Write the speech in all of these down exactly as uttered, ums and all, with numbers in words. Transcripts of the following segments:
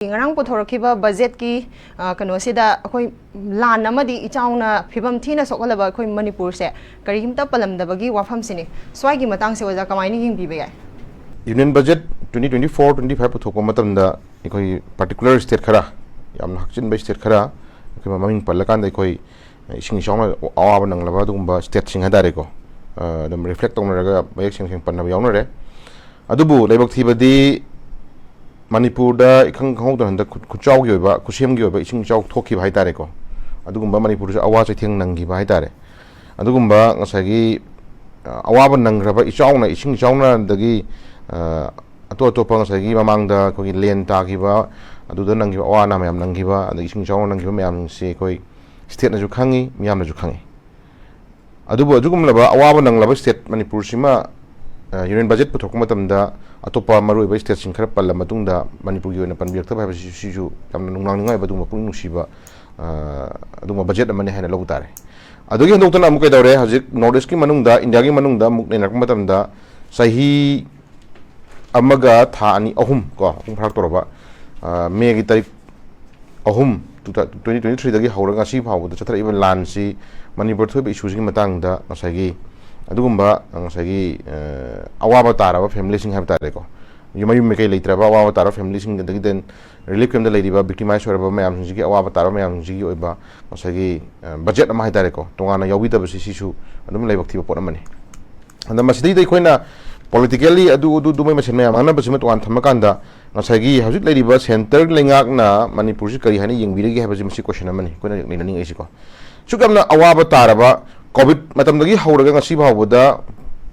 ꯉꯔꯥꯡ ꯄꯨꯊꯣꯔꯛꯈꯤꯕ ꯕꯖꯦꯠꯀꯤ, ꯑ, ꯀꯩꯅꯣꯁꯤꯗ ꯑꯩꯈꯣꯏ ꯂꯥꯟ ꯑꯃꯗꯤ ꯏꯆꯥꯎꯅ ꯐꯤꯕꯝ ꯊꯤꯅ ꯁꯣꯛꯍꯜꯂꯕ ꯑꯩꯈꯣꯏ ꯃꯅꯤꯄꯨꯔꯁꯦ ꯀꯔꯤꯝꯇ ꯄꯜꯂꯝꯗꯕꯒꯤ ꯋꯥꯐꯝꯁꯤꯅꯤ꯫ ꯁ꯭ꯋꯥꯏꯒꯤ ꯃꯇꯥꯡꯁꯦ ꯑꯣꯖꯥ ꯀꯃꯥꯏꯅ ꯌꯦꯡꯕꯤꯕ ꯌꯥꯏ? Union Budget twenty twenty-four twenty-five ꯄꯨꯊꯣꯛꯄ ꯃꯇꯝꯗ ꯑꯩꯈꯣꯏ particular state ꯈꯔ, ꯌꯥꯝꯅ ꯍꯛꯆꯤꯟꯕ state ꯈꯔ, ꯑꯩꯈꯣꯏ ꯃꯃꯤꯡ ꯄꯜꯂꯀꯥꯟꯗ ꯑꯩꯈꯣꯏ ꯏꯁꯤꯡ ꯏꯆꯥꯎꯅ ꯑꯋꯥꯕ ꯅꯪꯂꯕ ꯑꯗꯨꯒꯨꯝꯕ stateꯁꯤꯡ ꯍꯥꯏꯇꯥꯔꯦꯀꯣ, ꯑ, ꯑꯗꯨꯝ reflect ꯇꯧꯅꯔꯒ ꯃꯌꯦꯛ ꯁꯦꯡ ꯁꯦꯡ ꯄꯟꯅꯕ ꯌꯥꯎꯅꯔꯦ꯫ ꯑꯗꯨꯕꯨ ꯂꯥꯏꯕꯛ ꯊꯤꯕꯗꯤ ꯃꯅꯤꯄꯨꯔꯗ ꯏꯈꯪ ꯈꯪꯍꯧꯗꯅ ꯍꯟꯗꯛ ꯈꯨ-, ꯈꯨꯠꯆꯥꯎꯒꯤ ꯑꯣꯏꯕ, ꯈꯨꯠꯁꯦꯝꯒꯤ ꯑꯣꯏꯕ ꯏꯁꯤꯡ ꯏꯆꯥꯎ ꯊꯣꯛꯈꯤꯕ ꯍꯥꯏꯇꯥꯔꯦꯀꯣ꯫ ꯑꯗꯨꯒꯨꯝꯕ ꯃꯅꯤꯄꯨꯔꯁꯨ ꯑꯋꯥ ꯆꯩꯊꯦꯡ ꯅꯪꯈꯤꯕ ꯍꯥꯏꯇꯥꯔꯦ꯫ ꯑꯗꯨꯒꯨꯝꯕ ꯉꯁꯥꯏꯒꯤ, ꯑ, ꯑꯋꯥꯕ ꯅꯪꯈ꯭ꯔꯕ ꯏꯆꯥꯎꯅ, ꯏꯁꯤꯡ ꯏꯆꯥꯎꯅꯗꯒꯤ, ꯑ, ꯑꯇꯣꯞ ꯑꯇꯣꯞꯄ ꯉꯁꯥꯏꯒꯤ ꯃꯃꯥꯡꯗ ꯑꯩꯈꯣꯏꯒꯤ ꯂꯦꯟ ꯇꯥꯈꯤꯕ, ꯑꯗꯨꯗ ꯅꯪꯈꯤꯕ ꯑꯋꯥ ꯑꯅꯥ ꯃꯌꯥꯝ ꯅꯪꯈꯤꯕ, ꯑꯗꯒꯤ ꯏꯁꯤꯡ ꯏꯆꯥꯎꯅ ꯅꯪꯈꯤꯕ ꯃꯌꯥꯝꯁꯦ ꯑꯩꯈꯣꯏ stateꯅꯁꯨ ꯈꯪꯉꯤ, ꯃꯤꯌꯥꯝꯅꯁꯨ ꯈꯪꯉꯤ꯫ ꯑꯗꯨꯕꯨ ꯑꯗꯨꯒꯨꯝꯂꯕ ꯑꯋꯥꯕ ꯅꯪꯂꯕ state ꯃꯅꯤꯄꯨꯔꯁꯤꯃ, ꯑ, Union Budget ꯄꯨꯊꯣꯛꯄ ꯃꯇꯝꯗ ꯑꯇꯣꯞꯄ ꯃꯔꯨꯑꯣꯏꯕ stateꯁꯤꯡ ꯈꯔ ꯄꯜꯂ ꯃꯇꯨꯡꯗ ꯃꯅꯤꯄꯨꯔꯒꯤ ꯑꯣꯏꯅ ꯄꯟꯕꯤꯔꯛꯇꯕ ꯍꯥꯏꯕꯁꯤ, ꯁꯤꯁꯨ ꯌꯥꯝꯅ ꯅꯨꯡꯅꯥꯡꯅꯤꯡꯉꯥꯏ ꯑꯣꯏꯕ ꯑꯗꯨꯒꯨꯝꯕ ꯄꯨꯛꯅꯤꯡ ꯅꯨꯡꯁꯤꯕ, ꯑ, ꯑꯗꯨꯒꯨꯝꯕ budget ꯑꯃꯅꯤ ꯍꯥꯏꯅ ꯂꯧꯕ ꯇꯥꯔꯦ꯫ ꯑꯗꯨꯒꯤ ꯍꯦꯟꯗꯣꯛꯇꯅ ꯑꯃꯨꯛ ꯀꯩꯗꯧꯔꯦ, ꯍꯧꯖꯤꯛ North Eastꯀꯤ ꯃꯅꯨꯡꯗ, ꯏꯟꯗꯤꯌꯥꯒꯤ ꯃꯅꯨꯡꯗ ꯑꯃꯨꯛ ꯅꯩꯅꯔꯛꯄ ꯃꯇꯝꯗ ꯆꯍꯤ ꯑꯃꯒ ꯊꯥ ꯑꯅꯤ, ꯑꯍꯨꯝ ꯀꯣ, ꯑꯍꯨꯝ ꯐꯥꯔꯛꯇꯧꯔꯕ, ꯑ, ꯃꯦꯒꯤ ꯇꯥꯔꯤꯛ ꯑꯍꯨꯝ, two thou-, twenty twenty-threeꯗꯒꯤ ꯍꯧꯔꯒ ꯉꯁꯤ ꯐꯥꯎꯕꯗ ꯆꯠꯊꯔꯛꯏꯕ ꯂꯥꯟꯁꯤ, ꯃꯅꯤꯄꯨꯔ ꯊꯣꯛꯏꯕ issueꯁꯤꯒꯤ ꯃꯇꯥꯡꯗ ꯉꯁꯥꯏꯒꯤ ꯑꯗꯨꯒꯨꯝꯕ, ꯉꯁꯥꯏꯒꯤ, ꯑ, ꯑꯋꯥꯕ ꯇꯥꯔꯕ familyꯁꯤꯡ ꯍꯥꯏꯕ ꯇꯥꯔꯦꯀꯣ, ꯌꯨꯝ-, ꯃꯌꯨꯝ ꯃꯀꯩ ꯂꯩꯇ꯭ꯔꯕ ꯑꯋꯥꯕ ꯇꯥꯔꯕ familyꯁꯤꯡ, ꯑꯗꯒꯤ then relief campꯇ ꯂꯩꯔꯤꯕ victimize ꯑꯣꯏꯔꯕ ꯃꯌꯥꯝꯁꯤꯡꯁꯤꯒꯤ, ꯑꯋꯥꯕ ꯇꯥꯔꯕ ꯃꯌꯥꯝꯁꯤꯡꯁꯤꯒꯤ ꯑꯣꯏꯕ ꯉꯁꯥꯏꯒꯤ, ꯑ, budget ꯑꯃ ꯍꯥꯏꯇꯥꯔꯦꯀꯣ, ꯇꯣꯉꯥꯟꯅ ꯌꯥꯎꯕꯤꯗꯕꯁꯤ, ꯁꯤꯁꯨ ꯑꯗꯨꯝ ꯂꯥꯏꯕꯛ ꯊꯤꯕ ꯄꯣꯠ ꯑꯃꯅꯤ꯫ ꯑꯗ ꯃꯁꯤꯗꯩꯗ ꯑꯩꯈꯣꯏꯅ politically ꯑꯗꯨ, ꯑꯗꯨ, ꯑꯗꯨ ꯃꯣꯏ ꯃꯁꯦꯟ ꯃꯌꯥꯝ ꯉꯥꯡꯅꯕꯁꯤꯃ ꯇꯣꯉꯥꯟ ꯊꯝꯃꯀꯥꯟꯗ, ꯉꯁꯥꯏꯒꯤ ꯍꯧꯖꯤꯛ ꯂꯩꯔꯤꯕ centre ꯂꯩꯉꯥꯛꯅ ꯃꯅꯤꯄꯨꯔꯁꯤ ꯀꯔꯤ ꯍꯥꯏꯅ ꯌꯦꯡꯕꯤꯔꯤꯒꯦ ꯍꯥꯏꯕꯁꯤ, ꯃꯁꯤ question ꯑꯃꯅꯤ ꯑꯩꯈꯣꯏꯅ ꯍꯧꯖꯤꯛ ꯅꯩꯅꯅꯤꯡꯉꯛꯏꯁꯤꯀꯣ꯫ ꯁꯨꯛ ꯌꯥꯝꯅ ꯑꯋꯥꯕ ꯇꯥꯔꯕ, COVID ꯃꯇꯝꯗꯒꯤ ꯍꯧꯔꯒ ꯉꯁꯤ ꯐꯥꯎꯕꯗ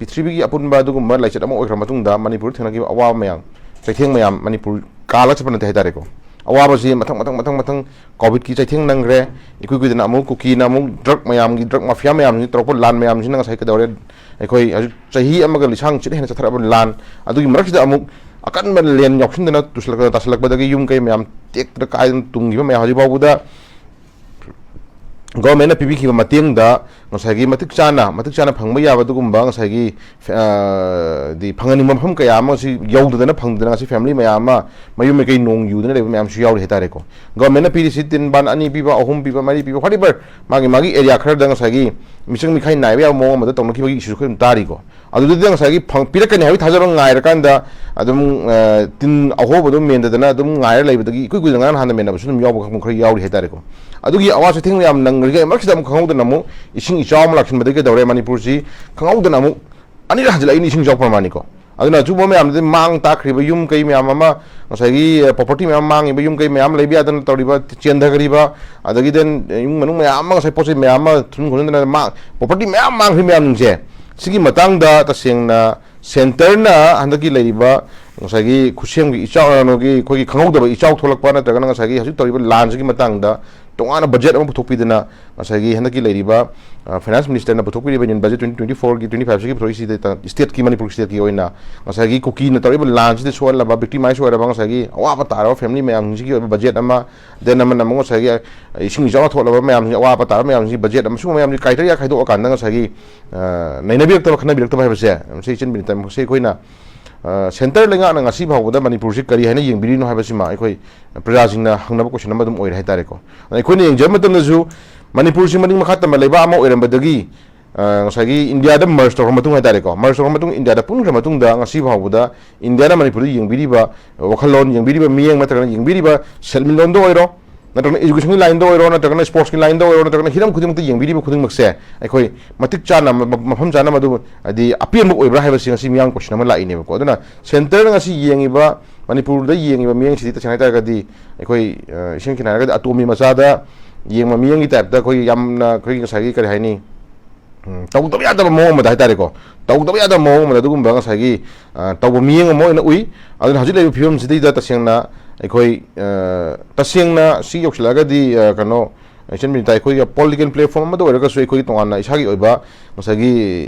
ꯄ꯭ꯔꯤꯊꯤꯕꯤꯒꯤ ꯑꯄꯨꯟꯕ ꯑꯗꯨꯒꯨꯝꯕ ꯂꯥꯏꯆꯠ ꯑꯃ ꯑꯣꯏꯈ꯭ꯔ ꯃꯇꯨꯡꯗ, ꯃꯅꯤꯄꯨꯔꯗ ꯊꯦꯡꯅꯈꯤꯕ ꯑꯋꯥꯕ ꯃꯌꯥꯝ, ꯆꯩꯊꯦꯡ ꯃꯌꯥꯝ, ꯃꯅꯤꯄꯨꯔ ꯀꯥꯜꯂꯒ ꯆꯠꯄ ꯅꯠꯇꯦ ꯍꯥꯏꯇꯥꯔꯦꯀꯣ꯫ ꯑꯋꯥꯕꯁꯤ ꯃꯊꯪ, ꯃꯊꯪ, ꯃꯊꯪ, ꯃꯊꯪ COVIDꯀꯤ ꯆꯩꯊꯦꯡ ꯅꯪꯈ꯭ꯔꯦ꯫ ꯏꯀꯨꯏ ꯀꯨꯏꯗꯅ ꯑꯃꯨꯛ ꯀꯨꯀꯤꯅ ꯑꯃꯨꯛ drug ꯃꯌꯥꯝꯒꯤ, drug mafia ꯃꯌꯥꯝꯁꯤꯅ ꯇꯧꯔꯛꯄ ꯂꯥꯟ ꯃꯌꯥꯝꯁꯤꯅ ꯉꯁꯥꯏ ꯀꯩꯗꯧꯔꯦ? ꯑꯩꯈꯣꯏ ꯍꯧꯖꯤꯛ ꯆꯍꯤ ꯑꯃꯒ ꯂꯤꯁꯥꯡ ꯆꯤꯠ ꯍꯦꯟꯅ ꯆꯠꯊꯔꯛꯑꯕ ꯂꯥꯟ, ꯑꯗꯨꯒꯤ ꯃꯔꯛꯁꯤꯗ ꯑꯃꯨꯛ ꯑꯀꯟꯕ ꯂꯦꯟ ꯌꯥꯎꯁꯤꯟꯗꯅ ꯇꯨꯁꯜꯂꯛꯇꯅ, ꯇꯥꯁꯜꯂꯛꯄꯗꯒꯤ ꯌꯨꯝ ꯀꯩ ꯃꯌꯥꯝ ꯇꯦꯛꯇꯅ ꯀꯥꯏꯗꯅ ꯇꯨꯝꯈꯤꯕ ꯃꯌꯥꯝ, ꯍꯧꯖꯤꯛ ꯐꯥꯎꯕꯗ governmentꯅ ꯄꯤꯕꯤꯈꯤꯕ ꯃꯇꯦꯡꯗ ꯉꯁꯥꯏꯒꯤ ꯃꯇꯤꯛ ꯆꯥꯅ ꯃꯇꯤꯛ ꯆꯥꯅ ꯐꯪꯕ ꯌꯥꯕ ꯑꯗꯨꯒꯨꯝꯕ ꯉꯁꯥꯏꯒꯤ ꯐ- ꯑ, ꯗꯤ ꯐꯪꯍꯟꯅꯤꯡꯕ ꯃꯐꯝ ꯀꯌꯥ ꯑꯃ ꯁꯤ ꯌꯧꯗꯗꯅ ꯐꯪꯗꯅ ꯉꯁꯤ ꯐꯦꯃꯤꯂꯤ ꯃꯌꯥꯝ ꯑꯃ ꯃꯌꯨꯝ ꯃꯀꯩ ꯅꯣꯡ ꯌꯨꯗꯅ ꯂꯩꯕ ꯃꯌꯥꯝꯁꯨ ꯌꯥꯎꯔꯤ ꯍꯥꯏꯇꯥꯔꯦꯀꯣ꯫ ꯒꯣꯔꯃꯦꯟꯅ ꯄꯤꯔꯤꯁꯤ ꯇꯤꯟ ꯕꯥꯟ ꯑꯅꯤ ꯄꯤꯕ, ꯑꯍꯨꯝ ꯄꯤꯕ, ꯃꯔꯤ ꯄꯤꯕ, whatever, ꯃꯥꯒꯤ ꯃꯥꯒꯤ ꯑꯦꯔꯤꯌꯥ ꯈꯔꯗ ꯉꯁꯥꯏꯒꯤ ꯃꯤꯆꯪ ꯃꯤꯈꯥꯏ ꯅꯥꯏꯕ ꯌꯥꯕ ꯃꯑꯣꯡ ꯑꯃꯗ ꯇꯧꯅꯈꯤꯕꯒꯤ ꯏꯁꯨꯁꯨ ꯑꯩꯈꯣꯏ ꯑꯗꯨꯝ ꯇꯥꯔꯤꯀꯣ꯫ ꯑꯗꯨꯗꯨꯗ ꯉꯁꯥꯏꯒꯤ ꯐꯪ- ꯄꯤꯔꯛꯀꯅꯤ ꯍꯥꯏꯕꯒꯤ ꯊꯥꯖꯕ ꯉꯥꯏꯔꯀꯥꯟꯗ ꯑꯗꯨꯝ, ꯑ, ꯇꯤꯟ ꯑꯍꯣꯕꯗꯣ ꯃꯦꯟꯗꯗꯅ ꯑꯗꯨꯝ ꯉꯥꯏꯔ ꯂꯩꯕꯗꯨꯗꯒꯤ ꯏꯀꯨꯏ ꯀꯨꯏꯗꯅ ꯉꯔꯥꯡ ꯅꯍꯥꯟꯗ ꯃꯦꯟꯅꯕꯁꯨ ꯑꯗꯨꯝ ꯌꯥꯎꯕ ꯈꯔ ꯌꯥꯎꯔꯤ ꯍꯥꯏꯇꯥꯔꯦꯀꯣ꯫ ꯑꯗꯨꯒꯤ ꯑꯋꯥ ꯆꯩꯊꯦꯡ ꯃꯌꯥꯝ ꯅꯪꯉꯤꯉꯩ ꯃꯔꯛꯁꯤꯗ ꯑꯃꯨꯛ ꯈꯪꯍꯧꯗꯅ ꯑꯃꯨꯛ ꯏꯁꯤꯡ ꯏꯆꯥꯎ ꯑꯃ ꯂꯥꯛꯁꯤꯟꯕꯗꯒꯤ ꯀꯩꯗꯧꯔꯦ, ꯃꯅꯤꯄꯨꯔꯁꯤ ꯈꯪꯍꯧꯗꯅ ꯑꯃꯨꯛ ꯑꯅꯤꯔꯛ ꯍꯟꯖꯤꯜꯂꯛꯏꯅꯤ ꯏꯁꯤꯡ ꯏꯆꯥꯎ ꯄ꯭ꯔꯃꯥꯅꯤꯀꯣ꯫ ꯑꯗꯨꯅ ꯑꯆꯨꯝꯕ ꯃꯌꯥꯝꯗꯨꯗꯤ ꯃꯥꯡ ꯇꯥꯛꯈ꯭ꯔꯤꯕ ꯌꯨꯝ ꯀꯩ ꯃꯌꯥꯝ ꯑꯃ, ꯉꯁꯥꯏꯒꯤ, ꯑ, property ꯃꯌꯥꯝ ꯃꯥꯡꯉꯤꯕ ꯌꯨꯝ ꯀꯩ ꯃꯌꯥꯝ ꯂꯩꯕ ꯌꯥꯗꯅ ꯇꯧꯔꯤꯕ, ꯆꯦꯟꯊꯈ꯭ꯔꯤꯕ, ꯑꯗꯒꯤ then ꯏꯃꯨꯡ ꯃꯅꯨꯡ ꯃꯌꯥꯝ ꯑꯃ ꯉꯁꯥꯏ ꯄꯣꯠ ꯆꯩ ꯃꯌꯥꯝ ꯑꯃ ꯊꯨꯝ ꯈꯣꯠꯆꯤꯟꯗꯅ ꯃꯥꯡ-, property ꯃꯌꯥꯝ ꯃꯥꯡꯈ꯭ꯔꯤ ꯃꯌꯥꯝꯁꯤꯡꯁꯦ, ꯁꯤꯒꯤ ꯃꯇꯥꯡꯗ ꯇꯁꯦꯡꯅ centreꯅ ꯍꯟꯗꯛꯀꯤ ꯂꯩꯔꯤꯕ ꯉꯁꯥꯏꯒꯤ ꯈꯨꯠꯁꯦꯝꯒꯤ ꯏꯆꯥꯎ, ꯀꯩꯅꯣꯒꯤ ꯑꯩꯈꯣꯏꯒꯤ ꯈꯪꯍꯧꯗꯕ ꯏꯆꯥꯎ ꯊꯣꯛꯂꯛꯄ ꯅꯠꯇ꯭ꯔꯒꯅ ꯉꯁꯥꯏꯒꯤ ꯍꯧꯖꯤꯛ ꯇꯧꯔꯤꯕ ꯂꯥꯟꯁꯤꯒꯤ ꯃꯇꯥꯡꯗ ꯇꯣꯉꯥꯟꯅ budget ꯑꯃ ꯄꯨꯊꯣꯛꯄꯤꯗꯅ ꯉꯁꯥꯏꯒꯤ ꯍꯟꯗꯛꯀꯤ ꯂꯩꯔꯤꯕ, ꯑ, finance ministerꯅ ꯄꯨꯊꯣꯛꯄꯤꯔꯤꯕ Union Budget twenty twenty-fourꯒꯤ twenty-fiveꯁꯤꯒꯤ ꯄꯨꯊꯣꯛꯏꯁꯤꯗ stateꯀꯤ, Manipur stateꯀꯤ ꯑꯣꯏꯅ ꯉꯁꯥꯏꯒꯤ ꯀꯨꯀꯤꯅ ꯇꯧꯔꯤꯕ ꯂꯥꯟꯁꯤꯗ ꯁꯣꯛꯍꯜꯂꯕ, victimize ꯑꯣꯏꯔꯕ ꯉꯁꯥꯏꯒꯤ ꯑꯋꯥꯕ ꯇꯥꯔꯕ family ꯃꯌꯥꯝꯁꯤꯡꯁꯤꯒꯤ ꯑꯣꯏꯕ budget ꯑꯃ, then ꯑꯃꯅ ꯑꯃꯨꯛ ꯉꯁꯥꯏꯒꯤ, ꯑ, ꯏꯁꯤꯡ ꯏꯆꯥꯎꯅ ꯊꯣꯛꯂꯕ ꯃꯌꯥꯝꯁꯤꯡ, ꯑꯋꯥ ꯑꯄꯥ ꯇꯥꯔꯕ ꯃꯌꯥꯝꯁꯤꯡꯒꯤ budget ꯑꯃ, ꯁꯤꯒꯨꯝꯕ ꯃꯌꯥꯝꯁꯤ criteria ꯈꯥꯏꯗꯣꯛꯑꯀꯥꯟꯗ ꯉꯁꯥꯏꯒꯤ, ꯑ, ꯅꯩꯅꯕꯤꯔꯛꯇꯕ, ꯈꯟꯅꯕꯤꯔꯛꯇꯕ ꯍꯥꯏꯕꯁꯦ, ꯃꯁꯤ ꯏꯆꯟ ꯕꯤꯅꯤꯇꯥ, ꯃꯁꯤ ꯑꯩꯈꯣꯏꯅ, ꯑ, centre ꯂꯩꯉꯥꯛꯅ ꯉꯁꯤ ꯐꯥꯎꯕꯗ ꯃꯅꯤꯄꯨꯔꯁꯤ ꯀꯔꯤ ꯍꯥꯏꯅ ꯌꯦꯡꯕꯤꯔꯤꯅꯣ ꯍꯥꯏꯕꯁꯤꯃ ꯑꯩꯈꯣꯏ ꯄ꯭ꯔꯖꯥꯁꯤꯡꯅ ꯍꯪꯅꯕ question ꯑꯃ ꯑꯗꯨꯝ ꯑꯣꯏꯔꯦ ꯍꯥꯏꯇꯥꯔꯦꯀꯣ꯫ ꯑꯗ ꯑꯩꯈꯣꯏꯅ ꯌꯦꯡꯖꯕ ꯃꯇꯝꯗꯁꯨ ꯃꯅꯤꯄꯨꯔꯁꯤ ꯃꯅꯤꯡ ꯃꯈꯥ ꯇꯝꯕ ꯂꯩꯕꯥꯛ ꯑꯃ ꯑꯣꯏꯔꯝꯕꯗꯒꯤ, ꯑ, ꯉꯁꯥꯏꯒꯤ ꯏꯟꯗꯤꯌꯥꯗ merge ꯇꯧꯔꯕ ꯃꯇꯨꯡ ꯍꯥꯏꯇꯥꯔꯦꯀꯣ, merge ꯇꯧꯔꯕ ꯃꯇꯨꯡ ꯏꯟꯗꯤꯌꯥꯗ ꯄꯨꯟꯈ꯭ꯔ ꯃꯇꯨꯡꯗ ꯉꯁꯤ ꯐꯥꯎꯕꯗ ꯏꯟꯗꯤꯌꯥꯅ ꯃꯅꯤꯄꯨꯔꯗ ꯌꯦꯡꯕꯤꯔꯤꯕ ꯋꯥꯈꯜꯂꯣꯟ, ꯌꯦꯡꯕꯤꯔꯤꯕ ꯃꯤꯠꯌꯦꯡ ꯅꯠꯇ꯭ꯔꯒꯅ ꯌꯦꯡꯕꯤꯔꯤꯕ ꯁꯦꯟꯃꯤꯠꯂꯣꯟꯗ ꯑꯣꯏꯔꯣ, ꯅꯠꯇ꯭ꯔꯒꯅ educationꯒꯤ lineꯗ ꯑꯣꯏꯔꯣ, ꯅꯠꯇ꯭ꯔꯒꯅ sportsꯀꯤ lineꯗ ꯑꯣꯏꯔꯣ, ꯅꯠꯇ꯭ꯔꯒꯅ ꯍꯤꯔꯝ ꯈꯨꯗꯤꯡꯃꯛꯇ ꯌꯦꯡꯕꯤꯔꯤꯕ ꯈꯨꯗꯤꯡꯃꯛꯁꯦ ꯑꯩꯈꯣꯏ ꯃꯇꯤꯛ ꯆꯥꯅ, ꯃ-, ꯃꯐꯝ ꯆꯥꯅ ꯃꯗꯨ ꯍꯥꯏꯗꯤ ꯑꯄꯦꯟꯕ ꯑꯣꯏꯕ꯭ꯔꯥ ꯍꯥꯏꯕꯁꯤ ꯉꯁꯤ ꯃꯤꯌꯥꯝ question ꯑꯃ ꯂꯥꯛꯏꯅꯦꯕꯀꯣ꯫ ꯑꯗꯨꯅ centreꯅ ꯉꯁꯤ ꯌꯦꯡꯉꯤꯕ, ꯃꯅꯤꯄꯨꯔꯗ ꯌꯦꯡꯉꯤꯕ ꯃꯤꯠꯌꯦꯡꯁꯤꯗꯤ ꯇꯁꯦꯡꯅ ꯍꯥꯏꯇꯥꯔꯒꯗꯤ ꯑꯩꯈꯣꯏ, ꯑ, ꯏꯁꯦꯡ ꯁꯦꯡꯅ ꯍꯥꯏꯔꯒꯗꯤ ꯑꯇꯣꯝꯕꯤ ꯃꯆꯥꯗ ꯌꯦꯡꯕ ꯃꯤꯠꯌꯦꯡꯒꯤ typeꯇ ꯑꯩꯈꯣꯏ ꯌꯥꯝꯅ ꯑꯩꯈꯣꯏꯒꯤ ꯉꯁꯥꯏꯒꯤ ꯀꯔꯤ ꯍꯥꯏꯅꯤ, ꯎꯝ, ꯇꯧꯗꯕ ꯌꯥꯗꯕ ꯃꯑꯣꯡ ꯑꯃꯗ ꯍꯥꯏꯇꯥꯔꯦꯀꯣ, ꯇꯧꯗꯕ ꯌꯥꯗꯕ ꯃꯑꯣꯡ ꯑꯃꯗ ꯑꯗꯨꯒꯨꯝꯕ ꯉꯁꯥꯏꯒꯤ, ꯑ, ꯇꯧꯕ ꯃꯤꯠꯌꯦꯡ ꯑꯃ ꯑꯣꯏꯅ ꯎꯏ꯫ ꯑꯗꯨꯅ ꯍꯧꯖꯤꯛ ꯂꯩꯔꯤꯕ ꯐꯤꯕꯝꯁꯤꯗꯩꯗ ꯇꯁꯦꯡꯅ ꯑꯩꯈꯣꯏ, ꯑ, ꯇꯁꯦꯡꯅ ꯁꯤ ꯌꯧꯁꯤꯜꯂꯛꯑꯒꯗꯤ, ꯑ, ꯀꯩꯅꯣ, ꯏꯆꯟ ꯕꯤꯅꯤꯇꯥ, ꯑꯩꯈꯣꯏꯒꯤ political platform ꯑꯃꯗ ꯑꯣꯏꯔꯒꯁꯨ ꯑꯩꯈꯣꯏꯒꯤ ꯇꯣꯉꯥꯟꯅ ꯏꯁꯥꯒꯤ ꯑꯣꯏꯕ ꯉꯁꯥꯏꯒꯤ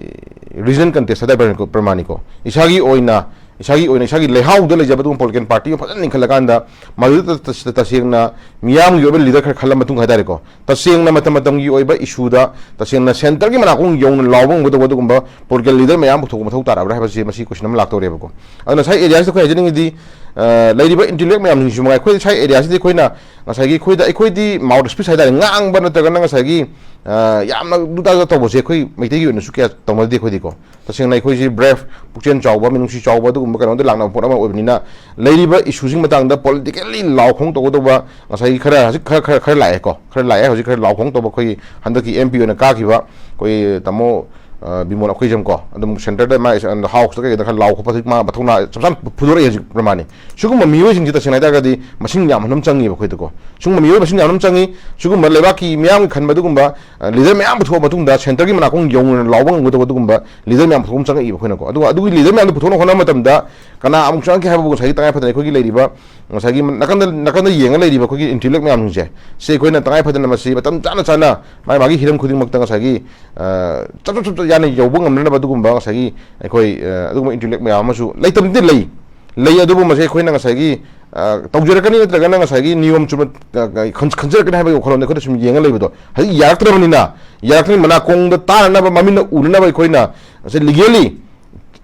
regional contest ꯍꯥꯏꯇꯥꯔꯦ ꯄ꯭ꯔꯃꯥꯅꯤꯀꯣ, ꯏꯁꯥꯒꯤ ꯑꯣꯏꯅ ꯏꯁꯥꯒꯤ ꯑꯣꯏꯅ ꯏꯁꯥꯒꯤ ꯂꯩꯍꯥꯎꯗ ꯂꯩꯖꯕ ꯑꯗꯨꯒꯨꯝꯕ ꯄꯣꯂꯤꯇꯤꯀꯦꯜ ꯄꯥꯔꯇꯤ ꯑꯃ ꯐꯖꯅ ꯂꯤꯡꯈꯠꯂꯀꯥꯟꯗ, ꯃꯗꯨꯗ ꯇ-, ꯇ-, ꯇꯁꯦꯡꯅ ꯃꯤꯌꯥꯝꯒꯤ ꯑꯣꯏꯕ ꯂꯤꯗꯔ ꯈꯔ ꯈꯜꯂ ꯃꯇꯨꯡ ꯍꯥꯏꯇꯥꯔꯦꯀꯣ, ꯇꯁꯦꯡꯅ ꯃꯇꯝ ꯃꯇꯝꯒꯤ ꯑꯣꯏꯕ ꯏꯁꯨꯗ ꯇꯁꯦꯡꯅ ꯁꯦꯟꯇꯔꯒꯤ ꯃꯅꯥꯀꯣꯡ ꯌꯧꯅ ꯂꯥꯎꯕ ꯉꯝꯒꯗꯧꯕ ꯑꯗꯨꯒꯨꯝꯕ ꯄꯣꯂꯤꯇꯤꯀꯦꯜ ꯂꯤꯗꯔ ꯃꯌꯥꯝ ꯄꯨꯊꯣꯛꯄ ꯃꯊꯧ ꯇꯥꯔꯕ꯭ꯔꯥ ꯍꯥꯏꯕꯁꯤ ꯃꯁꯤ ꯀꯣꯏꯁꯟ ꯑꯃ ꯂꯥꯛꯇꯧꯔꯦꯕꯀꯣ꯫ ꯑꯗꯨꯅ ꯉꯁꯥꯏ ꯑꯦꯔꯤꯌꯥꯁꯤꯗ ꯑꯩꯈꯣꯏ ꯍꯥꯏꯖꯅꯤꯡꯉꯤꯗꯤ, ꯑ, ꯂꯩꯔꯤꯕ ꯏꯟꯇꯦꯂꯦꯛ ꯃꯌꯥꯝꯁꯤꯡꯁꯨ ꯃꯉꯥꯏ, ꯑꯩꯈꯣꯏ ꯉꯁꯥꯏ ꯑꯦꯔꯤꯌꯥꯁꯤꯗꯤ ꯑꯩꯈꯣꯏꯅ ꯉꯁꯥꯏꯒꯤ ꯑꯩꯈꯣꯏꯗ, ꯑꯩꯈꯣꯏꯗꯤ ꯃꯥꯎꯠ ꯁ꯭ꯄꯤꯆ ꯍꯥꯏꯇꯥꯔꯦ, ꯉꯥꯡꯕ ꯅꯠꯇ꯭ꯔꯒꯅ ꯉꯁꯥꯏꯒꯤ, ꯑ, ꯌꯥꯝꯅ ꯗꯨꯗꯥ ꯇꯧꯕꯁꯦ ꯑꯩꯈꯣꯏ ꯃꯩꯇꯩꯒꯤ ꯑꯣꯏꯅꯁꯨ ꯀꯌꯥ ꯇꯧꯅꯗꯦ ꯑꯩꯈꯣꯏꯗꯤꯀꯣ꯫ ꯇꯁꯦꯡꯅ ꯑꯩꯈꯣꯏꯁꯤ ꯕ꯭ꯔꯦꯐ, ꯄꯨꯛꯆꯦꯜ ꯆꯥꯎꯕ, ꯃꯤꯅꯨꯡꯁꯤ ꯆꯥꯎꯕ ꯑꯗꯨꯒꯨꯝꯕ ꯀꯩꯅꯣꯗ ꯂꯥꯛꯅꯕ ꯄꯣꯠ ꯑꯃ ꯑꯣꯏꯕꯅꯤꯅ, ꯂꯩꯔꯤꯕ ꯏꯁꯨꯁꯤꯡ ꯃꯇꯥꯡꯗ ꯄꯣꯂꯤꯇꯤꯀꯦꯜꯂꯤ ꯂꯥꯎ ꯈꯣꯡ ꯇꯧꯒꯗꯧꯕ ꯉꯁꯥꯏꯒꯤ ꯈꯔ, ꯍꯧꯖꯤꯛ ꯈꯔ, ꯈꯔ, ꯈꯔ ꯂꯥꯛꯑꯦꯀꯣ, ꯈꯔ ꯂꯥꯛꯑꯦ꯫ ꯍꯧꯖꯤꯛ ꯈꯔ ꯂꯥꯎ ꯈꯣꯡ ꯇꯧꯕ ꯑꯩꯈꯣꯏꯒꯤ ꯍꯟꯗꯛꯀꯤ ꯑꯦꯝ ꯄꯤ ꯑꯣꯏꯅ ꯀꯥꯈꯤꯕ ꯑꯩꯈꯣꯏ ꯇꯥꯃꯣ, ꯑ, ꯕꯤꯃꯣꯜ ꯑꯩꯈꯣꯏꯖꯝꯀꯣ, ꯑꯗꯨꯝ ꯁꯦꯟꯇꯔꯗ ꯃꯥ ꯍꯥꯎꯁꯇ ꯀꯩꯗ ꯈꯔ ꯂꯥꯎ ꯈꯣꯠꯄ ꯍꯧꯖꯤꯛ ꯃꯥ ꯃꯊꯧꯅꯥ ꯆꯞ ꯆꯥꯅ ꯐꯨꯗꯣꯔꯛꯑꯦ ꯍꯧꯖꯤꯛ ꯄ꯭ꯔꯃꯥꯅꯤ꯫ ꯁꯤꯒꯨꯝꯕ ꯃꯤꯑꯣꯏꯁꯤꯡꯁꯤ ꯇꯁꯦꯡꯅ ꯍꯥꯏꯇꯥꯔꯒꯗꯤ ꯃꯁꯤꯡ ꯌꯥꯝꯍꯟꯕ ꯑꯃ ꯆꯪꯉꯦꯕ ꯑꯩꯈꯣꯏꯗꯀꯣ꯫ ꯁꯤꯒꯨꯝꯕ ꯃꯤꯑꯣꯏ ꯃꯁꯤꯡ ꯌꯥꯝꯍꯟꯕ ꯑꯃ ꯆꯪꯉꯤ꯫ ꯁꯤꯒꯨꯝꯕ ꯂꯩꯕꯥꯛꯀꯤ ꯃꯤꯌꯥꯝꯒꯤ ꯈꯟꯕ ꯑꯗꯨꯒꯨꯝꯕ, ꯑ, ꯂꯤꯗꯔ ꯃꯌꯥꯝ ꯄꯨꯊꯣꯛꯑ ꯃꯇꯨꯡꯗ ꯁꯦꯟꯇꯔꯒꯤ ꯃꯅꯥꯀꯣꯡ ꯌꯧꯅ ꯂꯥꯎꯕ ꯉꯝꯒꯗꯧꯕ ꯑꯗꯨꯒꯨꯝꯕ ꯂꯤꯗꯔ ꯃꯌꯥꯝ ꯄꯨꯊꯣꯛꯄ ꯑꯃ ꯆꯪꯉꯛꯏꯕ ꯑꯩꯈꯣꯏꯅꯀꯣ꯫ ꯑꯗꯨꯒ ꯑꯗꯨꯒꯤ ꯂꯤꯗꯔ ꯃꯌꯥꯝꯗꯨ ꯄꯨꯊꯣꯛꯅꯕ ꯍꯣꯠꯅꯕ ꯃꯇꯝꯗ ꯀꯅꯥ ꯑꯃꯨꯛ ꯆꯪꯉꯛꯀꯦ ꯍꯥꯏꯕꯕꯨ ꯉꯁꯥꯏꯒꯤ ꯇꯉꯥꯏ ꯐꯗꯅ ꯑꯩꯈꯣꯏꯒꯤ ꯂꯩꯔꯤꯕ, ꯉꯁꯥꯏꯒꯤ ꯅꯥꯀꯟꯗ, ꯅꯥꯀꯟꯗ ꯌꯦꯡꯉ ꯂꯩꯔꯤꯕ ꯑꯩꯈꯣꯏꯒꯤ ꯏꯟꯇꯦꯂꯦꯛ ꯃꯌꯥꯝꯁꯤꯡꯁꯦ, ꯁꯤ ꯑꯩꯈꯣꯏꯅ ꯇꯉꯥꯏ ꯐꯗꯅ ꯃꯁꯤ ꯃꯇꯝ ꯆꯥꯅ ꯆꯥꯅ ꯃꯥꯒꯤ ꯃꯥꯒꯤ ꯍꯤꯔꯝ ꯈꯨꯗꯤꯡꯃꯛꯇ ꯉꯁꯥꯏꯒꯤ, ꯑ, ꯆꯞ ꯆꯞ ꯆꯞ ꯆꯞ ꯌꯥꯅ ꯌꯧꯕ ꯉꯝꯅꯅꯕ ꯑꯗꯨꯒꯨꯝꯕ ꯉꯁꯥꯏꯒꯤ ꯑꯩꯈꯣꯏ, ꯑ, ꯑꯗꯨꯒꯨꯝꯕ ꯏꯟꯇꯦꯂꯦꯛ ꯃꯌꯥꯝ ꯑꯃꯁꯨ ꯂꯩꯇꯕꯗꯤ ꯂꯩ꯫ ꯂꯩ, ꯑꯗꯨꯕꯨ ꯃꯁꯤ ꯑꯩꯈꯣꯏꯅ ꯉꯁꯥꯏꯒꯤ, ꯑ, ꯇꯧꯖꯔꯛꯀꯅꯤ ꯅꯠꯇ꯭ꯔꯒꯅ ꯉꯁꯥꯏꯒꯤ ꯅꯤꯌꯣꯝ ꯆꯨꯝꯅ, ꯑ, ꯈꯟ-, ꯈꯟꯖꯔꯛꯀꯅꯤ ꯍꯥꯏꯕꯒꯤ ꯋꯥꯈꯜꯂꯣꯟꯗ ꯑꯩꯈꯣꯏꯅ ꯁꯨꯝ ꯌꯦꯡꯉ ꯂꯩꯕꯗꯣ ꯍꯧꯖꯤꯛ ꯌꯥꯔꯛꯇ꯭ꯔꯕꯅꯤꯅ, ꯌꯥꯔꯛꯇ꯭ꯔꯕꯅꯤꯅ ꯃꯅꯥꯀꯣꯡꯗ ꯇꯥꯅꯅꯕ, ꯃꯃꯤꯠꯅ ꯎꯅꯅꯕ ꯑꯩꯈꯣꯏꯅ ꯉꯁꯥꯏ ꯂꯤꯒꯦꯜꯂꯤ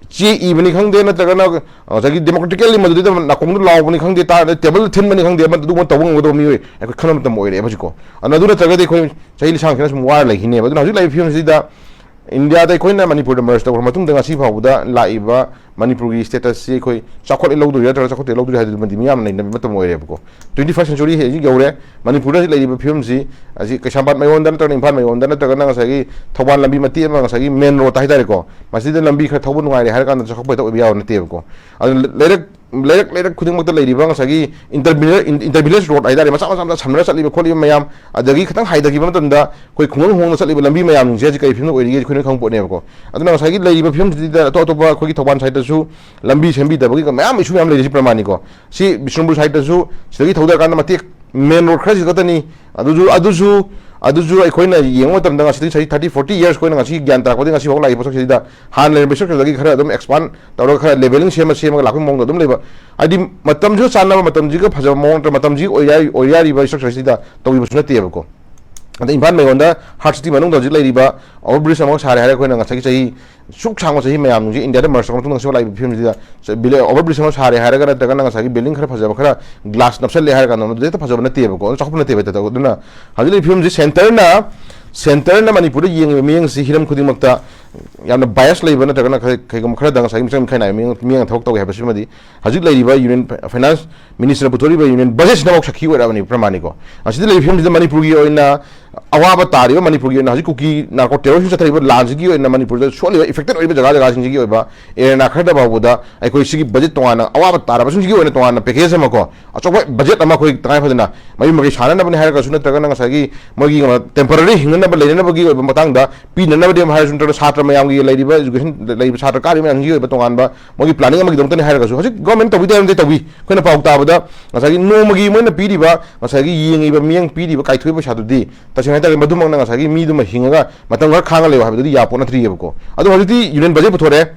ꯆꯦ ꯏꯕꯅꯤ ꯈꯪꯗꯦ, ꯅꯠꯇ꯭ꯔꯒꯅ ꯉꯁꯥꯏꯒꯤ ꯗꯦꯃꯣꯀ꯭ꯔꯦꯇꯤꯀꯦꯜꯂꯤ ꯃꯗꯨꯗꯩꯗ ꯅꯥꯀꯣꯡꯗ ꯂꯥꯎꯕꯅꯤ ꯈꯪꯗꯦ, ꯇꯥꯔꯗꯤ ꯇꯦꯕꯜꯗ ꯊꯤꯟꯕꯅꯤ ꯈꯪꯗꯦ, ꯑꯃ ꯑꯗꯨꯒꯨꯝꯕ ꯇꯧꯕ ꯉꯝꯒꯗꯕ ꯃꯤꯑꯣꯏ ꯑꯩꯈꯣꯏ ꯈꯟꯕ ꯃꯇꯝ ꯑꯣꯏꯔꯦꯕ ꯍꯧꯖꯤꯛꯀꯣ꯫ ꯑꯗꯨꯅ ꯑꯗꯨ ꯅꯠꯇ꯭ꯔꯒꯗꯤ ꯑꯩꯈꯣꯏ ꯆꯍꯤ ꯂꯤꯁꯥꯡ ꯁꯤꯅ ꯁꯨꯝ ꯋꯥꯔ ꯂꯩꯈꯤꯅꯦꯕ꯫ ꯑꯗꯨꯅ ꯍꯧꯖꯤꯛ ꯂꯩꯔꯤꯕ ꯐꯤꯕꯝꯁꯤꯗ ꯏꯟꯗꯤꯌꯥꯗ ꯑꯩꯈꯣꯏꯅ ꯃꯅꯤꯄꯨꯔꯗ ꯃꯔꯁ ꯇꯧꯈ꯭ꯔ ꯃꯇꯨꯡꯗ ꯉꯁꯤ ꯐꯥꯎꯕꯗ ꯂꯥꯛꯏꯕ ꯃꯅꯤꯄꯨꯔꯒꯤ ꯁ꯭ꯇꯦꯇꯁꯁꯤ ꯑꯩꯈꯣꯏ ꯆꯥꯎꯈꯠꯂꯦ ꯂꯧꯗꯣꯏꯔꯥ ꯅꯠꯇ꯭ꯔꯒ ꯆꯥꯎꯈꯠꯇꯦ ꯂꯧꯗꯣꯏꯔꯥ ꯍꯥꯏꯗꯨꯃꯗꯤ ꯃꯤꯌꯥꯝꯅ ꯅꯩꯅꯕ ꯃꯇꯝ ꯑꯣꯏꯔꯦꯕꯀꯣ꯫ ꯇ꯭ꯋꯦꯟꯇꯤ ꯐꯥꯔꯁ ꯁꯦꯟꯆꯨꯔꯤ ꯍꯧꯖꯤꯛ ꯌꯧꯔꯦ꯫ ꯃꯅꯤꯄꯨꯔꯗ ꯍꯧꯖꯤꯛ ꯂꯩꯔꯤꯕ ꯐꯤꯕꯝꯁꯤ ꯍꯧꯖꯤꯛ ꯀꯩꯁꯥꯝꯄꯥꯠ ꯃꯌꯣꯟꯗ ꯅꯠꯇ꯭ꯔꯒ ꯏꯝꯐꯥꯜ ꯃꯌꯣꯟꯗ ꯅꯠꯇ꯭ꯔꯒꯅ ꯉꯁꯥꯏꯒꯤ ꯊꯧꯕꯥꯜ ꯂꯝꯕꯤ ꯃꯇꯦꯛ ꯑꯃ, ꯉꯁꯥꯏꯒꯤ ꯃꯦꯟ ꯔꯣꯗ ꯍꯥꯏꯇꯥꯔꯦꯀꯣ, ꯃꯁꯤꯗ ꯂꯝꯕꯤ ꯈꯔ ꯊꯧꯕ ꯅꯨꯡꯉꯥꯏꯔꯦ ꯍꯥꯏꯔ ꯀꯥꯟꯗ ꯆꯥꯎꯈꯠꯄ ꯍꯦꯛꯇ ꯑꯣꯏꯕ ꯌꯥꯕ ꯅꯠꯇꯦꯕꯀꯣ꯫ ꯑꯗꯨꯅ ꯂꯩꯔꯛ, ꯂꯩꯔꯛ, ꯂꯩꯔꯛ ꯈꯨꯗꯤꯡꯃꯛꯇ ꯂꯩꯔꯤꯕ ꯉꯁꯥꯏꯒꯤ inter village, inter village road ꯍꯥꯏꯇꯥꯔꯦ, ꯃꯆꯥ ꯃꯆꯥ ꯃꯆꯥ ꯁꯝꯅꯔ ꯆꯠꯂꯤꯕ ꯈꯣꯠꯂꯤꯕ ꯃꯌꯥꯝ, ꯑꯗꯒꯤ ꯈꯤꯇꯪ ꯍꯥꯏꯊꯈꯤꯕ ꯃꯇꯝꯗ ꯑꯩꯈꯣꯏ ꯈꯨꯡꯒꯪ ꯍꯣꯡꯅ ꯆꯠꯂꯤꯕ ꯂꯝꯕꯤ ꯃꯌꯥꯝꯁꯤꯡꯁꯦ ꯍꯧꯖꯤꯛ ꯀꯔꯤ ꯐꯤꯕꯝꯗ ꯑꯣꯏꯔꯤꯒꯦ ꯑꯩꯈꯣꯏꯅ ꯈꯪꯕ ꯄꯣꯠꯅꯦꯕꯀꯣ꯫ ꯑꯗꯨꯅ ꯉꯁꯥꯏꯒꯤ ꯂꯩꯔꯤꯕ ꯐꯤꯕꯝꯁꯤꯗ ꯑꯇꯣꯞ ꯑꯇꯣꯞꯄ ꯑꯩꯈꯣꯏꯒꯤ ꯊꯧꯕꯥꯜ ꯁꯥꯏꯗꯇꯁꯨ ꯂꯝꯕꯤ ꯁꯦꯝꯕꯤꯗꯕꯒꯤ ꯃꯌꯥꯝ ꯏꯁꯨ ꯃꯌꯥꯝ ꯂꯩꯔꯤꯁꯤ ꯄ꯭ꯔꯃꯥꯅꯤꯀꯣ꯫ ꯁꯤ ꯕꯤꯁꯅꯨꯄꯨꯔ ꯁꯥꯏꯗꯇꯁꯨ ꯁꯤꯗꯒꯤ ꯊꯧꯗꯔꯀꯥꯟꯗ ꯃꯇꯦꯛ ꯃꯦꯟ ꯔꯣꯗ ꯈꯔꯁꯤ ꯈꯛꯇꯅꯤ꯫ ꯑꯗꯨꯁꯨ ꯑꯗꯨꯁꯨ ꯑꯗꯨꯁꯨ ꯑꯩꯈꯣꯏꯅ ꯌꯦꯡꯕ ꯃꯇꯝꯗ ꯉꯁꯤꯗꯒꯤ ꯆꯍꯤ ꯊꯥꯔꯇꯤ ꯐꯣꯔꯇꯤ ꯌꯔꯁ ꯑꯩꯈꯣꯏꯅ ꯉꯁꯤ ꯒ꯭ꯌꯥꯟ ꯇꯥꯔꯛꯄꯗꯒꯤ ꯉꯁꯤ ꯐꯥꯎ ꯂꯥꯛꯏꯕ ꯄꯣꯠꯁꯛꯁꯤꯗ ꯍꯥꯟꯅ ꯂꯩꯔꯝꯕ ꯏꯁꯇ꯭ꯔꯛꯆꯔꯗꯒꯤ ꯈꯔ ꯑꯗꯨꯝ ꯑꯦꯛꯁꯄꯥꯟ ꯇꯧꯔꯒ ꯈꯔ ꯂꯦꯚꯦꯂꯤꯡ ꯁꯦꯝꯃ ꯁꯦꯝꯃꯒ ꯂꯥꯛꯄꯒꯤ ꯃꯑꯣꯡꯗ ꯑꯗꯨꯝ ꯂꯩꯕ꯫ ꯍꯥꯏꯗꯤ ꯃꯇꯝꯁꯤꯒ ꯆꯥꯟꯅꯕ, ꯃꯇꯝꯁꯤꯒ ꯐꯖꯕ ꯃꯑꯣꯡ ꯅꯠꯇ꯭ꯔꯒ ꯃꯇꯝꯁꯤꯒꯤ ꯑꯣꯏꯌꯥꯔꯤ-, ꯑꯣꯏꯌꯥꯔꯤꯕ ꯏꯁꯇ꯭ꯔꯛꯆꯔꯁꯤꯗ ꯇꯧꯕꯤꯕꯁꯨ ꯅꯠꯇꯦꯕꯀꯣ꯫ ꯑꯗ ꯏꯝꯐꯥꯜ ꯃꯌꯣꯟꯗ ꯍꯥꯔꯠ ꯁꯤꯇꯤ ꯃꯅꯨꯡꯗ ꯍꯧꯖꯤꯛ ꯂꯩꯔꯤꯕ ꯑꯣꯚꯔ ꯕ꯭ꯔꯤꯖ ꯑꯃ ꯁꯥꯔꯦ ꯍꯥꯏꯔꯒ ꯑꯩꯈꯣꯏꯅ ꯉꯁꯥꯏꯒꯤ ꯆꯍꯤ ꯁꯨꯛ ꯁꯥꯡꯕ ꯆꯍꯤ ꯃꯌꯥꯝꯁꯦ ꯏꯟꯗꯤꯌꯥꯗ ꯃꯔꯁ ꯇꯧꯔ ꯃꯇꯨꯡꯗ ꯉꯁꯤ ꯂꯥꯛꯏꯕ ꯐꯤꯕꯝꯁꯤꯗ ꯁ-, ꯕꯤꯂꯦ-, ꯑꯣꯚꯔ ꯕ꯭ꯔꯤꯖ ꯑꯃ ꯁꯥꯔꯦ ꯍꯥꯏꯔꯒ ꯅꯠꯇ꯭ꯔꯒꯅ ꯉꯁꯥꯏꯒꯤ ꯕꯤꯜꯗꯤꯡ ꯈꯔ ꯐꯖꯕ ꯈꯔ ꯒ꯭ꯂꯥꯁ ꯅꯞꯁꯜꯂꯦ ꯍꯥꯏꯔ ꯀꯥꯟꯗ ꯃꯗꯨꯗꯤ ꯍꯦꯛꯇ ꯐꯖꯕ ꯅꯠꯇꯦꯕꯀꯣ, ꯑꯗꯨ ꯆꯥꯎꯈꯠꯄ ꯅꯠꯇꯦꯕ ꯍꯦꯛꯇ꯫ ꯑꯗꯨꯅ ꯍꯧꯖꯤꯛ ꯂꯩꯔꯤꯕ ꯐꯤꯕꯝꯁꯤ ꯁꯦꯟꯇꯔꯅ, ꯁꯦꯟꯇꯔꯅ ꯃꯅꯤꯄꯨꯔꯗ ꯌꯦꯡꯉꯤꯕ ꯃꯤꯠꯌꯦꯡꯁꯤ ꯍꯤꯔꯝ ꯈꯨꯗꯤꯡꯃꯛꯇ ꯌꯥꯝꯅ ꯕꯥꯏꯁ ꯂꯩꯕ ꯅꯠꯇ꯭ꯔꯒꯅ ꯀꯩ-, ꯀꯩꯒꯨꯝꯕ ꯈꯔꯗ ꯉꯁꯥꯏꯒꯤ ꯃꯤꯆꯪ ꯃꯤꯈꯥꯏ ꯅꯥꯏꯕ ꯃꯤꯠꯌꯦꯡ, ꯃꯤꯠꯌꯦꯡ ꯊꯕꯛ ꯇꯧꯏ ꯍꯥꯏꯕꯁꯤꯃꯗꯤ ꯍꯧꯖꯤꯛ ꯂꯩꯔꯤꯕ ꯌꯨꯅꯤꯌꯟ ꯐ-, ꯐꯥꯏꯅꯥꯟꯁ ꯃꯤꯅꯤꯁꯇꯔꯅ ꯄꯨꯊꯣꯔꯛꯏꯕ ꯌꯨꯅꯤꯌꯟ ꯕꯖꯦꯠꯁꯤꯅꯐꯥꯎ ꯁꯛꯈꯤ ꯑꯣꯏꯔꯛꯑꯕꯅꯤ ꯄ꯭ꯔꯃꯥꯅꯤꯀꯣ꯫ ꯑꯁꯤꯗ ꯂꯩꯔꯤꯕ ꯐꯤꯕꯝꯁꯤꯗ ꯃꯅꯤꯄꯨꯔꯒꯤ ꯑꯣꯏꯅ ꯑꯋꯥꯕ ꯇꯥꯔꯤꯕ, ꯃꯅꯤꯄꯨꯔꯒꯤ ꯑꯣꯏꯅ ꯍꯧꯖꯤꯛ ꯀꯨꯀꯤ ꯅꯥꯔꯀꯣ ꯇꯦꯔꯣꯔꯤꯁꯝ ꯆꯠꯊꯔꯤꯕ ꯂꯥꯟꯁꯤꯒꯤ ꯑꯣꯏꯅ ꯃꯅꯤꯄꯨꯔꯗ ꯁꯣꯛꯂꯤꯕ, ꯏꯐꯦꯛꯇꯦꯠ ꯑꯣꯏꯔꯤꯕ ꯖꯒꯥ ꯖꯒꯥꯁꯤꯡꯁꯤꯒꯤ ꯑꯣꯏꯕ ꯑꯦꯔꯦꯅꯥ ꯈꯔꯗ ꯐꯥꯎꯕꯗ ꯑꯩꯈꯣꯏ ꯁꯤꯒꯤ ꯕꯖꯦꯠ ꯇꯣꯉꯥꯟꯅ ꯑꯋꯥꯕ ꯇꯥꯔꯕꯁꯤꯡꯁꯤꯒꯤ ꯑꯣꯏꯅ ꯇꯣꯉꯥꯟꯅ ꯄꯦꯀꯦꯖ ꯑꯃ ꯀꯣ, ꯑꯆꯧꯕ ꯕꯖꯦꯠ ꯑꯃ ꯑꯩꯈꯣꯏ ꯇꯉꯥꯏ ꯐꯗꯅ ꯃꯌꯨꯝ ꯃꯀꯩ ꯁꯥꯟꯅꯅꯕꯅꯤ ꯍꯥꯏꯔꯒꯁꯨ ꯅꯠꯇ꯭ꯔꯒꯅ ꯉꯁꯥꯏꯒꯤ ꯃꯣꯏꯒꯤ ꯇꯦꯝꯄꯔꯔꯤ ꯍꯤꯡꯅꯅꯕ ꯂꯩꯅꯅꯕꯒꯤ ꯑꯣꯏꯕ ꯃꯇꯥꯡꯗ ꯄꯤꯅꯅꯕꯅꯤ ꯍꯥꯏꯔꯁꯨ ꯅꯠꯇ꯭ꯔꯒ ꯁꯥꯇ꯭ꯔ ꯃꯌꯥꯝꯒꯤ ꯂꯩꯔꯤꯕ ꯏꯖꯨꯀꯦꯁꯟ ꯂꯩꯔꯤꯕ ꯁꯥꯇ꯭ꯔ ꯀꯥꯔꯤꯕ ꯃꯌꯥꯝꯁꯤꯒꯤ ꯑꯣꯏꯕ ꯇꯣꯉꯥꯟꯕ ꯃꯣꯏꯒꯤ ꯄ꯭ꯂꯥꯅꯤꯡ ꯑꯃꯒꯤꯗꯃꯛꯇꯅꯤ ꯍꯥꯏꯔꯒꯁꯨ ꯍꯧꯖꯤꯛ ꯒꯣꯔꯃꯦꯟ ꯇꯧꯕꯤꯗꯦ ꯍꯥꯏꯕꯗꯤ ꯇꯧꯕꯤ꯫ ꯑꯩꯈꯣꯏꯅ ꯄꯥꯎ ꯇꯥꯕꯗ ꯉꯁꯥꯏꯒꯤ ꯅꯣꯡꯃꯒꯤ ꯃꯣꯏꯅ ꯄꯤꯔꯤꯕ, ꯉꯁꯥꯏꯒꯤ ꯌꯦꯡꯉꯤꯕ ꯃꯤꯠꯌꯦꯡ ꯄꯤꯔꯤꯕ ꯀꯥꯏꯊꯣꯛꯏꯕ ꯄꯩꯁꯥꯗꯨꯗꯤ ꯇꯁꯦꯡꯅ ꯍꯥꯏꯇꯥꯔꯗꯤ ꯃꯗꯨꯃꯛꯅ ꯉꯁꯥꯏꯒꯤ ꯃꯤꯗꯨꯃ ꯍꯤꯡꯉꯒ ꯃꯇꯝ ꯈꯔ ꯈꯥꯡꯉ ꯂꯩꯌꯨ ꯍꯥꯏꯕꯗꯨꯗꯤ ꯌꯥꯄꯣꯠ ꯅꯠꯇ꯭ꯔꯤꯑꯕꯀꯣ꯫ ꯑꯗꯣ ꯍꯧꯖꯤꯛꯇꯤ ꯌꯨꯅꯤꯌꯟ ꯕꯖꯦꯠ ꯄꯨꯊꯣꯔꯛꯑꯦ꯫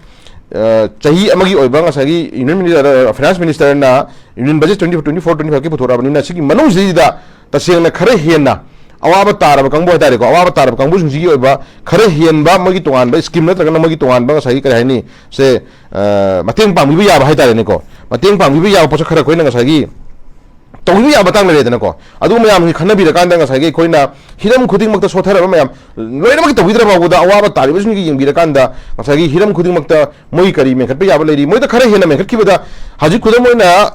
ꯑ, ꯆꯍꯤ ꯑꯃꯒꯤ ꯑꯣꯏꯕ ꯉꯁꯥꯏꯒꯤ ꯌꯨꯅꯤꯌꯟ ꯃꯤꯅꯤꯁꯇꯔ, ꯐꯥꯏꯅꯥꯟꯁ ꯃꯤꯅꯤꯁꯇꯔꯅ union budget twenty twenty four twenty ꯐꯥꯏꯚꯀꯤ ꯄꯨꯊꯣꯔꯛꯑꯕꯅꯤꯅ ꯁꯤꯒꯤ ꯃꯅꯨꯡꯁꯤꯗꯩꯗ ꯇꯁꯦꯡꯅ ꯈꯔ ꯍꯦꯟꯅ ꯑꯋꯥꯕ ꯇꯥꯔꯕ ꯀꯥꯡꯕꯨ ꯍꯥꯏꯇꯥꯔꯦꯀꯣ, ꯑꯋꯥꯕ ꯇꯥꯔꯕ ꯀꯥꯡꯕꯨꯁꯤꯡꯁꯤꯒꯤ ꯑꯣꯏꯕ ꯈꯔ ꯍꯦꯟꯕ ꯃꯣꯏꯒꯤ ꯇꯣꯉꯥꯟꯕ ꯁ꯭ꯀꯤꯝ ꯅꯠꯇ꯭ꯔꯒꯅ ꯃꯣꯏꯒꯤ ꯇꯣꯉꯥꯟꯕ ꯉꯁꯥꯏꯒꯤ ꯀꯔꯤ ꯍꯥꯏꯅꯤ, ꯁꯦ, ꯑ, ꯃꯇꯦꯡ ꯄꯥꯡꯕꯤꯕ ꯌꯥꯕ ꯍꯥꯏꯇꯥꯔꯦꯅꯦꯀꯣ, ꯃꯇꯦꯡ ꯄꯥꯡꯕꯤꯕ ꯌꯥꯕ ꯄꯣꯠꯁꯛ ꯈꯔ ꯑꯩꯈꯣꯏꯅ ꯉꯁꯥꯏꯒꯤ ꯇꯧꯕꯤꯕ ꯌꯥꯕ ꯃꯇꯥꯡ ꯂꯩꯔꯦꯗꯅꯀꯣ꯫ ꯑꯗꯨ ꯃꯌꯥꯝꯁꯤ ꯈꯟꯅꯕꯤꯔꯀꯥꯟꯗ ꯉꯁꯥꯏꯒꯤ ꯑꯩꯈꯣꯏꯅ ꯍꯤꯔꯝ ꯈꯨꯗꯤꯡꯃꯛꯇ ꯁꯣꯠꯊꯔꯕ ꯃꯌꯥꯝ ꯂꯣꯏꯅꯃꯛꯀꯤ ꯇꯧꯕꯤꯗ꯭ꯔ ꯐꯥꯎꯕꯗ ꯑꯋꯥꯕ ꯇꯥꯔꯤꯕꯁꯤꯡꯒꯤ ꯌꯦꯡꯕꯤꯔꯀꯥꯟꯗ ꯉꯁꯥꯏꯒꯤ ꯍꯤꯔꯝ ꯈꯨꯗꯤꯡꯃꯛꯇ ꯃꯣꯏ ꯀꯔꯤ ꯃꯦꯟꯈꯠꯄ ꯌꯥꯕ ꯂꯩꯔꯤ, ꯃꯣꯏꯗ ꯈꯔ ꯍꯦꯟꯅ ꯃꯦꯟꯈꯠꯈꯤꯕꯗ ꯍꯧꯖꯤꯛ ꯈꯨꯗꯝ ꯑꯣꯏꯅ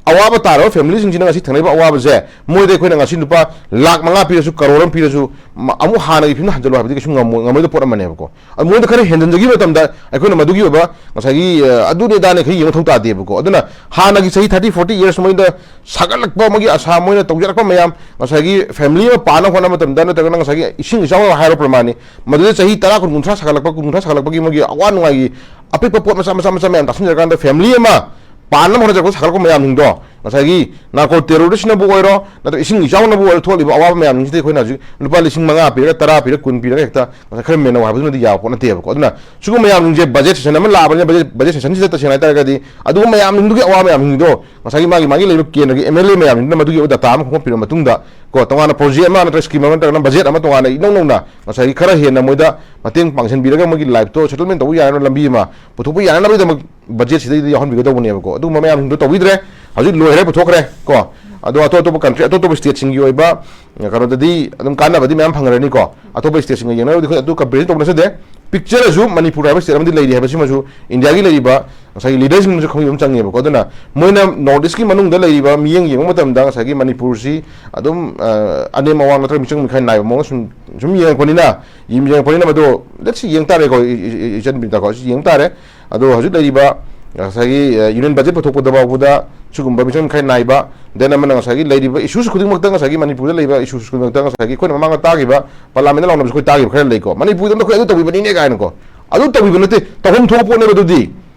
ꯑꯋꯥꯕ ꯇꯥꯔꯕ ꯐꯦꯃꯤꯂꯤꯁꯤꯡꯁꯤꯅ ꯉꯁꯤ ꯊꯦꯡꯅꯔꯤꯕ ꯑꯋꯥꯕꯁꯦ ꯃꯣꯏꯗ ꯑꯩꯈꯣꯏꯅ ꯉꯁꯤ ꯂꯨꯄꯥ ꯂꯥꯈ ꯃꯉꯥ ꯄꯤꯔꯁꯨ, ꯀꯔꯣꯔ ꯑꯃ ꯄꯤꯔꯁꯨ, ꯃ-, ꯑꯃꯨꯛ ꯍꯥꯟꯅꯒꯤ ꯐꯤꯕꯝꯗ ꯍꯟꯖꯤꯜꯂꯨ ꯍꯥꯏꯕꯗꯤ ꯀꯩꯁꯨ ꯉꯝꯃꯣꯏ, ꯉꯝꯃꯣꯏꯗꯕ ꯄꯣꯠ ꯑꯃꯅꯦꯕꯀꯣ꯫ ꯑꯗꯨ ꯃꯣꯏꯗ ꯈꯔ ꯍꯦꯟꯖꯟꯖꯈꯤꯕ ꯃꯇꯝꯗ ꯑꯩꯈꯣꯏꯅ ꯃꯗꯨꯒꯤ ꯑꯣꯏꯕ ꯉꯁꯥꯏꯒꯤ, ꯑ, ꯑꯗꯨꯅꯤ ꯑꯗꯥꯅꯤ ꯈꯔ ꯌꯦꯡꯕ ꯃꯊꯧ ꯇꯥꯗꯦꯕꯀꯣ꯫ ꯑꯗꯨꯅ ꯍꯥꯟꯅꯒꯤ ꯆꯍꯤ ꯊꯥꯔꯇꯤ ꯐꯣꯔꯇꯤ ꯌꯔꯁ ꯃꯣꯏꯗ ꯁꯥꯒꯠꯂꯛꯄ, ꯃꯣꯏꯒꯤ ꯑꯁꯥ ꯃꯣꯏꯅ ꯇꯧꯖꯔꯛꯄ ꯃꯌꯥꯝ, ꯉꯁꯥꯏꯒꯤ ꯐꯦꯃꯤꯂꯤ ꯑꯃ ꯄꯥꯅꯕ ꯍꯣꯠꯅꯕ ꯃꯇꯝꯗ ꯅꯠꯇ꯭ꯔꯒꯅ ꯉꯁꯥꯏꯒꯤ ꯏꯁꯤꯡ ꯏꯆꯥꯎ ꯍꯥꯏꯔꯣ ꯄ꯭ꯔꯃꯥꯅꯤ, ꯃꯗꯨꯗ ꯆꯍꯤ ꯇꯔꯥ, ꯀꯨꯟ, ꯀꯨꯟꯊ꯭ꯔꯥ ꯁꯥꯒꯠꯂꯛꯄ, ꯀꯨꯟ, ꯀꯨꯟꯊ꯭ꯔꯥ ꯁꯥꯒꯠꯂꯛꯄꯒꯤ ꯃꯣꯏꯒꯤ ꯑꯋꯥ ꯅꯨꯡꯉꯥꯏꯒꯤ ꯑꯄꯤꯛꯄ ꯄꯣꯠ ꯃꯆꯥ, ꯃꯆꯥ, ꯃꯆꯥ ꯃꯌꯥꯝ ꯇꯥꯁꯤꯟꯖꯔꯀꯥꯟꯗ ꯐꯦꯃꯤꯂꯤ ꯑꯃ ꯄꯥꯟꯅꯕ ꯍꯣꯠꯅꯖꯔꯛꯄ ꯁꯥꯒꯠꯂꯛꯄ ꯃꯌꯥꯝꯁꯤꯡꯗꯣ, ꯉꯁꯥꯏꯒꯤ ꯅꯥꯔꯀꯣ ꯇꯦꯔꯣꯔꯤꯁꯅꯕꯨ ꯑꯣꯏꯔꯣ, ꯅꯠꯇ꯭ꯔꯒ ꯏꯁꯤꯡ ꯏꯆꯥꯎꯅꯕꯨ ꯑꯣꯏꯔꯣ, ꯊꯣꯛꯂꯤꯕ ꯑꯋꯥꯕ ꯃꯌꯥꯝꯁꯤꯡꯁꯤꯗ ꯑꯩꯈꯣꯏꯅ ꯍꯧꯖꯤꯛ ꯂꯨꯄꯥ ꯂꯤꯁꯤꯡ ꯃꯉꯥ ꯄꯤꯔꯒ, ꯇꯔꯥ ꯄꯤꯔꯒ, ꯀꯨꯟ ꯄꯤꯔꯒ ꯍꯦꯛꯇ ꯉꯁꯥꯏ ꯈꯔ ꯃꯦꯟꯅꯧ ꯍꯥꯏꯕꯗꯨꯅꯗꯤ ꯌꯥꯕ ꯄꯣꯠ ꯅꯠꯇꯦꯕꯀꯣ꯫ ꯑꯗꯨꯅ ꯁꯤꯒꯨꯝꯕ ꯃꯌꯥꯝꯁꯤꯡꯁꯦ ꯕꯖꯦꯠ ꯁꯦꯁꯟ ꯑꯃ ꯂꯥꯛꯑꯕꯅꯤꯅ, ꯕꯖꯦꯠ, ꯕꯖꯦꯠ ꯁꯦꯁꯟꯁꯤꯗ ꯇꯁꯦꯡꯅ ꯍꯥꯏꯇꯥꯔꯒꯗꯤ ꯑꯗꯨꯒꯨꯝꯕ ꯃꯌꯥꯝꯁꯤꯡꯗꯨꯒꯤ ꯑꯋꯥꯕ ꯃꯌꯥꯝꯁꯤꯡꯗꯣ ꯉꯁꯥꯏꯒꯤ ꯃꯥꯒꯤ, ꯃꯥꯒꯤ ꯂꯩꯔꯤꯕ ꯀꯦꯟꯗ꯭ꯔꯒꯤ ꯑꯦꯝ ꯑꯦꯜ ꯑꯦ ꯃꯌꯥꯝꯁꯤꯡꯗꯨꯅ ꯃꯗꯨꯒꯤ ꯑꯣꯏꯕ ꯗꯥꯇꯥ ꯑꯃ ꯈꯣꯝꯒꯠꯄꯤꯔꯕ ꯃꯇꯨꯡꯗ ꯀꯣ, ꯇꯣꯉꯥꯟꯅ ꯄ꯭ꯔꯣꯖꯦꯛ ꯑꯃ ꯅꯠꯇ꯭ꯔꯒ ꯁ꯭ꯀꯤꯝ ꯑꯃ ꯅꯠꯇ꯭ꯔꯒꯅ ꯕꯖꯦꯠ ꯑꯃ ꯇꯣꯉꯥꯟꯅ ꯏꯅꯧ ꯅꯧꯅ ꯉꯁꯥꯏꯒꯤ ꯈꯔ ꯍꯦꯟꯅ ꯃꯣꯏꯗ ꯃꯇꯦꯡ ꯄꯥꯡꯁꯤꯟꯕꯤꯔꯒ ꯃꯣꯏꯒꯤ ꯂꯥꯏꯐꯇꯣ ꯁꯦꯇꯜꯃꯦꯟ ꯇꯧꯕ ꯌꯥꯅꯕ ꯂꯝꯕꯤ ꯑꯃ ꯄꯨꯊꯣꯛꯄ ꯌꯥꯅꯅꯕꯒꯤꯗꯃꯛ ꯕꯖꯦꯠꯁꯤꯗꯩꯗ ꯌꯥꯎꯍꯟꯕꯤꯒꯗꯧꯕꯅꯦꯕꯀꯣ꯫ ꯑꯗꯨꯒꯨꯝꯕ ꯃꯌꯥꯝꯁꯤꯡꯗꯣ ꯇꯧꯕꯤꯗ꯭ꯔꯦ, ꯍꯧꯖꯤꯛ ꯂꯣꯏꯈ꯭ꯔꯦ, ꯄꯨꯊꯣꯛꯈ꯭ꯔꯦ ꯀꯣ꯫ ꯑꯗꯣ ꯑꯇꯣꯞ ꯑꯇꯣꯞꯄ ꯀꯟꯇ꯭ꯔꯤ, ꯑꯇꯣꯞ ꯑꯇꯣꯞꯄ ꯁ꯭ꯇꯦꯠꯁꯤꯡꯒꯤ ꯑꯣꯏꯕ ꯀꯩꯅꯣꯗꯗꯤ ꯑꯗꯨꯝ ꯀꯥꯟꯅꯕꯗꯤ ꯃꯌꯥꯝ ꯐꯪꯈ꯭ꯔꯅꯤꯀꯣ꯫ ꯑꯇꯣꯞꯄ ꯁ꯭ꯇꯦꯠꯁꯤꯡꯒ ꯌꯦꯡꯅꯔꯨꯔꯗꯤ ꯑꯩꯈꯣꯏ ꯑꯗꯨ ꯀꯝꯄꯦꯔꯤꯖꯟ ꯇꯧꯕ ꯅꯠꯆꯗꯦ꯫ ꯄꯤꯛꯆꯔꯁꯨ ꯃꯅꯤꯄꯨꯔ ꯍꯥꯏꯕ ꯁ꯭ꯇꯦꯠ ꯑꯃꯗꯤ ꯂꯩꯔꯤ ꯍꯥꯏꯕꯁꯤꯃꯁꯨ ꯏꯟꯗꯤꯌꯥꯒꯤ ꯂꯩꯔꯤꯕ ꯉꯁꯥꯏꯒꯤ ꯂꯤꯗꯔꯁꯤꯡꯅꯁꯨ ꯈꯪꯕꯤꯕ ꯑꯃ ꯆꯪꯉꯦꯕꯀꯣ꯫ ꯑꯗꯨꯅ ꯃꯣꯏꯅ ꯅꯣꯔꯠ ꯏꯁꯀꯤ ꯃꯅꯨꯡꯗ ꯂꯩꯔꯤꯕ ꯃꯤꯠꯌꯦꯡ ꯌꯦꯡꯕ ꯃꯇꯝꯗ ꯉꯁꯥꯏꯒꯤ ꯃꯅꯤꯄꯨꯔꯁꯤ ꯑꯗꯨꯝ, ꯑ, ꯑꯅꯦꯝ ꯑꯋꯥꯡ ꯅꯠꯇ꯭ꯔꯒ ꯃꯤꯆꯪ ꯃꯤꯈꯥꯏ ꯅꯥꯏꯕ ꯃꯑꯣꯡꯗ ꯁꯨꯝ, ꯁꯨꯝ ꯌꯦꯡꯉꯛꯄꯅꯤꯅ, ꯌꯦꯡꯉꯛꯄꯅꯤꯅ ꯃꯗꯨ let's see, ꯌꯦꯡ ꯇꯥꯔꯦꯀꯣ, ꯏ-, ꯏ-, ꯏ-, ꯏꯆꯟ ꯕꯤꯅꯤꯇꯥꯀꯣ, ꯁꯤ ꯌꯦꯡ ꯇꯥꯔꯦ꯫ ꯑꯗꯣ ꯍꯧꯖꯤꯛ ꯂꯩꯔꯤꯕ ꯉꯁꯥꯏꯒꯤ, ꯑ, ꯌꯨꯅꯤꯌꯟ ꯕꯖꯦꯠ ꯄꯨꯊꯣꯛꯄꯗ ꯐꯥꯎꯕꯗ ꯁꯤꯒꯨꯝꯕ ꯃꯤꯆꯪ ꯃꯤꯈꯥꯏ ꯅꯥꯏꯕ, then ꯑꯃꯅ ꯉꯁꯥꯏꯒꯤ ꯂꯩꯔꯤꯕ ꯏꯁꯨꯁ ꯈꯨꯗꯤꯡꯃꯛꯇ, ꯉꯁꯥꯏꯒꯤ ꯃꯅꯤꯄꯨꯔꯗ ꯂꯩꯕ ꯏꯁꯨꯁ ꯈꯨꯗꯤꯡꯃꯛꯇ ꯉꯁꯥꯏꯒꯤ ꯑꯩꯈꯣꯏꯅ ꯃꯃꯥꯡꯗ ꯇꯥꯈꯤꯕ, ꯄꯥꯔꯂꯥꯃꯦꯟꯗ ꯂꯥꯎꯅꯕꯁꯨ ꯑꯩꯈꯣꯏ ꯇꯥꯈꯤꯕ ꯈꯔ ꯂꯩꯀꯣ꯫ ꯃꯅꯤꯄꯨꯔꯗ ꯑꯩꯈꯣꯏ ꯑꯗꯨ ꯇꯧꯕꯤꯕꯅꯤꯅꯦ ꯀꯥꯏꯅꯀꯣ꯫ ꯑꯗꯨ ꯇꯧꯕꯤꯕ ꯅꯠꯇꯦ, ꯇꯧꯐꯝ ꯊꯣꯛꯄ ꯄꯣꯠꯅꯦꯕ ꯑꯗꯨꯗꯤ꯫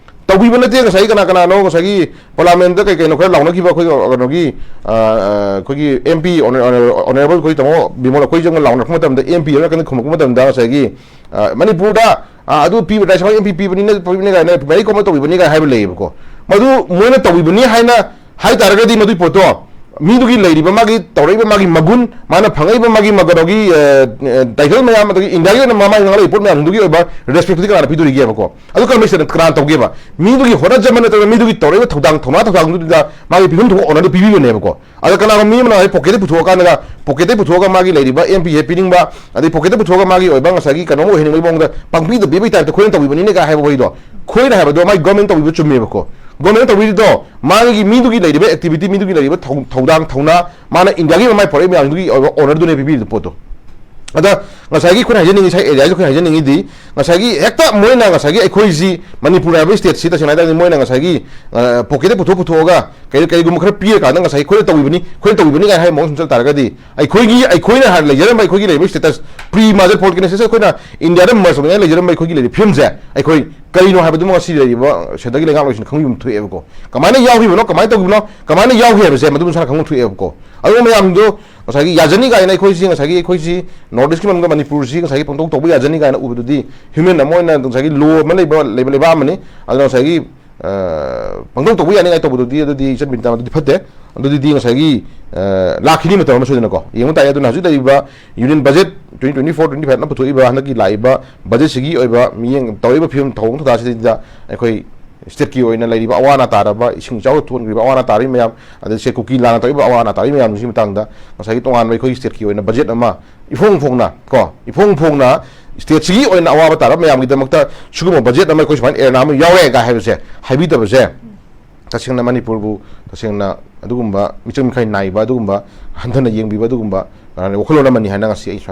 ꯇꯧꯕꯤꯕ ꯅꯠꯇꯦ꯫ ꯉꯁꯥꯏꯒꯤ ꯀꯅꯥ ꯀꯅꯥꯅꯣ ꯉꯁꯥꯏꯒꯤ ꯄꯥꯔꯂꯥꯃꯦꯟꯗ ꯀꯩ ꯀꯩꯅꯣ ꯈꯔ ꯂꯥꯎꯅꯈꯤꯕ ꯑꯩꯈꯣꯏꯒꯤ ꯀꯩꯅꯣꯒꯤ, ꯑ, ꯑ, ꯑꯩꯈꯣꯏꯒꯤ ꯑꯦꯝ ꯄꯤ, ꯑꯣꯅꯔꯦꯕꯜ ꯑꯩꯈꯣꯏ ꯇꯥꯃꯣ ꯕꯤꯃꯣꯜ ꯑꯩꯈꯣꯏ ꯆꯪꯅ ꯂꯥꯎꯅꯔꯛꯄ ꯃꯇꯝꯗ, ꯑꯦꯝ ꯄꯤ ꯑꯃꯅ ꯀꯟꯅ ꯈꯨꯝꯃꯛꯄ ꯃꯇꯝꯗ ꯉꯁꯥꯏꯒꯤ, ꯑ, ꯃꯅꯤꯄꯨꯔꯗ, ꯑ, ꯑꯗꯨ ꯄꯤꯕ, ꯔꯥꯖ꯭ꯌ ꯁꯚꯥ ꯑꯦꯝ ꯄꯤ ꯄꯤꯕꯅꯤꯅ, ꯄꯤꯕꯅꯤ ꯀꯥꯏꯅ, ꯃꯦꯔꯤ ꯀꯣꯝꯅ ꯇꯧꯕꯤꯕꯅꯤ ꯀꯥꯏꯅ ꯍꯥꯏꯕ ꯂꯩꯌꯦꯕꯀꯣ꯫ ꯃꯗꯨ ꯃꯣꯏꯅ ꯇꯧꯕꯤꯕꯅꯤ ꯍꯥꯏꯅ ꯍꯥꯏ ꯇꯥꯔꯒꯗꯤ ꯃꯗꯨꯒꯤ ꯄꯣꯠꯇꯣ ꯃꯤꯗꯨꯒꯤ ꯂꯩꯔꯤꯕ ꯃꯥꯒꯤ ꯇꯧꯔꯛꯏꯕ ꯃꯥꯒꯤ ꯃꯒꯨꯟ, ꯃꯥꯅ ꯐꯪꯉꯛꯏꯕ ꯃꯥꯒꯤ ꯃ-, ꯀꯩꯅꯣꯒꯤ, ꯑ, ꯑ, ꯇꯥꯏꯇꯜ ꯃꯌꯥꯝ, ꯑꯗꯒꯤ ꯏꯟꯗꯤꯌꯥꯒꯤ ꯑꯣꯏꯅ ꯃꯃꯥꯡ ꯉꯥꯡꯂꯛꯏꯕ ꯄꯣꯠ ꯃꯌꯥꯝꯗꯨꯒꯤ ꯑꯣꯏꯕ ꯔꯦꯁꯄꯦꯛꯇꯨꯗꯤ ꯀꯅꯥꯅ ꯄꯤꯗꯣꯔꯤꯒꯦꯕꯀꯣ? ꯑꯗꯨ ꯀꯔꯝꯕ ꯁ꯭ꯇꯦꯠꯅ ꯀꯅꯥꯅ ꯇꯧꯒꯦꯕ? ꯃꯤꯗꯨꯒꯤ ꯍꯣꯠꯅꯖꯃꯟ ꯅꯠꯇ꯭ꯔꯒ ꯃꯤꯗꯨꯒꯤ ꯇꯧꯔꯛꯏꯕ ꯊꯧꯗꯥꯡ, ꯊꯧꯅꯥ ꯊꯧꯗꯥꯡꯗꯨꯗ ꯃꯥꯒꯤ ꯄꯤꯐꯝ ꯊꯣꯛꯄ ꯑꯣꯅꯔꯗꯨ ꯄꯤꯕꯤꯕꯅꯦꯕꯀꯣ꯫ ꯑꯗ ꯀꯅꯥꯒꯨꯝꯕ ꯃꯤ ꯑꯃꯅ ꯍꯧꯖꯤꯛ ꯄꯣꯀꯦꯠꯇꯒꯤ ꯄꯨꯊꯣꯛꯑꯀꯥꯟꯗꯒ, ꯄꯣꯀꯦꯠꯇꯒꯤ ꯄꯨꯊꯣꯛꯑꯒ ꯃꯥꯒꯤ ꯂꯩꯔꯤꯕ ꯑꯦꯝ ꯄꯤ ꯍꯦ ꯄꯤꯅꯤꯡꯕ, ꯑꯗꯩ ꯄꯣꯀꯦꯠꯇ ꯄꯨꯊꯣꯛꯑꯒ ꯃꯥꯒꯤ ꯑꯣꯏꯕ ꯉꯁꯥꯏꯒꯤ ꯀꯩꯅꯣꯝ ꯑꯣꯏꯍꯟꯅꯤꯡꯕꯒꯤ ꯃꯑꯣꯡꯗ ꯄꯪꯄꯤꯗ ꯄꯤꯕꯒꯤ ꯇꯥꯏꯞꯇ ꯑꯩꯈꯣꯏꯅ ꯇꯧꯕꯤꯕꯅꯤꯅꯦ ꯀꯥꯏ ꯍꯥꯏꯕ ꯋꯥꯍꯩꯗꯣ, ꯑꯩꯈꯣꯏꯅ ꯍꯥꯏꯕꯗꯣ ꯃꯥꯏ ꯒꯣꯔꯃꯦꯟ ꯇꯧꯕꯤꯕ ꯆꯨꯝꯃꯦꯕꯀꯣ꯫ ꯒꯣꯔꯃꯦꯟ ꯇꯧꯕꯤꯔꯤꯗꯣ ꯃꯥꯒꯤ ꯃꯤꯗꯨꯒꯤ ꯂꯩꯔꯤꯕ ꯑꯦꯛꯇꯤꯚꯤꯇꯤ, ꯃꯤꯗꯨꯒꯤ ꯂꯩꯔꯤꯕ ꯊꯧ-, ꯊꯧꯗꯥꯡ ꯊꯧꯅꯥ, ꯃꯥꯅ ꯏꯟꯗꯤꯌꯥꯒꯤ ꯃꯃꯥꯏ ꯄꯣꯔꯛꯏ ꯃꯌꯥꯝꯗꯨꯒꯤ ꯑꯣꯏꯕ ꯑꯣꯅꯔꯗꯨꯅꯦ ꯄꯤꯕꯤꯔꯤꯗꯣ ꯄꯣꯠꯇꯣ꯫ ꯑꯗ ꯉꯁꯥꯏꯒꯤ ꯑꯩꯈꯣꯏꯅ ꯍꯥꯏꯖꯅꯤꯡꯉꯤ, ꯉꯁꯥꯏ ꯑꯦꯔꯤꯌꯥꯁꯤꯗ ꯑꯩꯈꯣꯏꯅ ꯍꯥꯏꯖꯅꯤꯡꯉꯤꯗꯤ, ꯉꯁꯥꯏꯒꯤ ꯍꯦꯛꯇ ꯃꯣꯏꯅ ꯉꯁꯥꯏꯒꯤ ꯑꯩꯈꯣꯏꯁꯤ ꯃꯅꯤꯄꯨꯔ ꯍꯥꯏꯕ ꯁ꯭ꯇꯦꯠꯁꯤ ꯇꯁꯦꯡꯅ ꯍꯥꯏ ꯇꯥꯔꯗꯤ ꯃꯣꯏꯅ ꯉꯁꯥꯏꯒꯤ, ꯑ, ꯄꯣꯀꯦꯠꯇ ꯄꯨꯊꯣꯛ ꯄꯨꯊꯣꯛꯑꯒ ꯀꯔꯤ-, ꯀꯔꯤꯒꯨꯝꯕ ꯈꯔ ꯄꯤꯔꯀꯥꯟꯗ ꯉꯁꯥꯏ ꯑꯩꯈꯣꯏꯅ ꯇꯧꯕꯤꯕꯅꯤ, ꯑꯩꯈꯣꯏꯅ ꯇꯧꯕꯤꯕꯅꯤ ꯀꯥꯏꯅ ꯍꯥꯏꯕ ꯃꯑꯣꯡ ꯁꯨꯝ ꯆꯠ ꯇꯥꯔꯒꯗꯤ ꯑꯩꯈꯣꯏꯒꯤ, ꯑꯩꯈꯣꯏꯅ ꯍꯥꯟꯅ ꯂꯩꯖꯔꯝꯕ ꯑꯩꯈꯣꯏꯒꯤ ꯂꯩꯔꯤꯕ ꯁ꯭ꯇꯦꯇꯁ, ꯄ꯭ꯔꯤ ꯃꯥꯔꯖꯔ ꯄꯣꯂꯤꯇꯤꯀꯦꯜ ꯁ꯭ꯇꯦꯇꯁ, ꯑꯩꯈꯣꯏꯅ ꯏꯟꯗꯤꯌꯥꯗ ꯃꯔꯖ ꯇꯧꯅꯤꯡꯉꯥꯏ ꯂꯩꯖꯔꯝꯕ ꯑꯩꯈꯣꯏꯒꯤ ꯂꯩꯔꯤꯕ ꯐꯤꯕꯝꯁꯦ ꯑꯩꯈꯣꯏ ꯀꯔꯤꯅꯣ ꯍꯥꯏꯕꯗꯨꯃ ꯉꯁꯤ ꯂꯩꯔꯤꯕ centreꯒꯤ ꯂꯩꯉꯥꯛꯂꯣꯏꯁꯤꯅ ꯈꯪꯕꯤꯕ ꯑꯃ ꯊꯣꯛꯑꯦꯕꯀꯣ꯫ ꯀꯃꯥꯏꯅ ꯌꯥꯎꯈꯤꯕꯅꯣ, ꯀꯃꯥꯏꯅ ꯇꯧꯈꯤꯕꯅꯣ, ꯀꯃꯥꯏꯅ ꯌꯥꯎꯈꯤ ꯍꯥꯏꯕꯁꯦ ꯃꯗꯨ ꯃꯁꯥꯅ ꯈꯪꯕ ꯊꯣꯛꯑꯦꯕꯀꯣ꯫ ꯑꯗꯨꯒ ꯃꯌꯥꯝꯗꯣ ꯉꯁꯥꯏꯒꯤ ꯌꯥꯖꯅꯤ ꯀꯥꯏꯅ ꯑꯩꯈꯣꯏꯁꯤ ꯉꯁꯥꯏꯒꯤ ꯑꯩꯈꯣꯏꯁꯤ North Eastꯀꯤ ꯃꯅꯨꯡꯗ ꯃꯅꯤꯄꯨꯔꯁꯤ ꯉꯁꯥꯏꯒꯤ ꯄꯪꯇꯧ ꯇꯧꯕ ꯌꯥꯖꯅꯤ ꯀꯥꯏꯅ ꯎꯕꯗꯨꯗꯤ human ꯑꯃ ꯑꯣꯏꯅ ꯉꯁꯥꯏꯒꯤ law ꯑꯃ ꯂꯩꯕ ꯂꯩꯕ ꯂꯩꯕꯥꯛ ꯑꯃꯅꯤ꯫ ꯑꯗꯨꯅ ꯉꯁꯥꯏꯒꯤ ꯑ, ꯄꯪꯇꯧ ꯇꯧꯕ ꯌꯥꯅꯤꯡꯉꯥꯏ ꯇꯧꯕꯗꯨꯗꯤ ꯑꯗꯨꯗꯤ ꯏꯆꯟ ꯕꯤꯅꯤꯇꯥ, ꯑꯗꯨꯗꯤ ꯐꯠꯇꯦ꯫ ꯑꯗꯨꯗꯤ ꯉꯁꯥꯏꯒꯤ ꯑ, ꯂꯥꯛꯈꯤꯅꯤ ꯃꯇꯝ ꯑꯃ ꯁꯣꯏꯗꯅꯀꯣ꯫ ꯌꯦꯡꯕ ꯇꯥꯏ꯫ ꯑꯗꯨꯅ ꯍꯧꯖꯤꯛ ꯂꯩꯔꯤꯕ Union Budget twenty twenty-four twenty-fiveꯅ ꯄꯨꯊꯣꯛꯏꯕ ꯍꯟꯗꯛꯀꯤ ꯂꯥꯛꯏꯕ budgetꯁꯤꯒꯤ ꯑꯣꯏꯕ ꯃꯤꯠꯌꯦꯡ ꯇꯧꯔꯤꯕ ꯐꯤꯕꯝ ꯊꯧꯑꯣꯡ ꯊꯧꯗꯥꯁꯤꯗ ꯑꯩꯈꯣꯏ stateꯀꯤ ꯑꯣꯏꯅ ꯂꯩꯔꯤꯕ ꯑꯋꯥ ꯑꯅꯥ ꯇꯥꯔꯕ, ꯏꯁꯤꯡ ꯏꯆꯥꯎꯗ ꯊꯣꯛꯍꯟꯈꯤꯕ ꯑꯋꯥ ꯑꯅꯥ ꯇꯥꯔꯤꯕ ꯃꯌꯥꯝ, ꯑꯗꯩ ꯁꯦ ꯀꯨꯀꯤ ꯂꯥꯟꯅ ꯇꯧꯔꯤꯕ ꯑꯋꯥ ꯑꯅꯥ ꯇꯥꯔꯤꯕ ꯃꯌꯥꯝꯁꯤꯒꯤ ꯃꯇꯥꯡꯗ ꯉꯁꯥꯏꯒꯤ ꯇꯣꯉꯥꯟꯕ ꯑꯩꯈꯣꯏꯒꯤ stateꯀꯤ ꯑꯣꯏꯅ budget ꯑꯃ ꯏꯐꯣꯡ ꯐꯣꯡꯅ ꯀꯣ, ꯏꯐꯣꯡ ꯐꯣꯡꯅ stateꯁꯤꯒꯤ ꯑꯣꯏꯅ ꯑꯋꯥꯕ ꯇꯥꯔꯕ ꯃꯌꯥꯝꯒꯤꯗꯃꯛꯇ ꯁꯤꯒꯨꯝꯕ budget ꯑꯃ ꯑꯩꯈꯣꯏ ꯁꯨꯃꯥꯏꯅ ꯑꯦꯔꯅꯥ ꯑꯃ ꯌꯥꯎꯔꯦ ꯀꯥꯏ ꯍꯥꯏꯕꯁꯦ ꯍꯥꯏꯕꯤꯗꯕꯁꯦ ꯇꯁꯦꯡꯅ ꯃꯅꯤꯄꯨꯔꯕꯨ ꯇꯁꯦꯡꯅ ꯑꯗꯨꯒꯨꯝꯕ ꯃꯤꯆꯪ ꯃꯤꯈꯥꯏ ꯅꯥꯏꯕ, ꯑꯗꯨꯒꯨꯝꯕ ꯍꯟꯊꯅ ꯌꯦꯡꯕꯤꯕ, ꯑꯗꯨꯒꯨꯝꯕ ꯋꯥꯈꯜꯂꯣꯟ ꯑꯃꯅꯤ ꯍꯥꯏꯅ ꯉꯁꯤ ꯑꯩ ꯁꯨꯃꯥꯏꯅ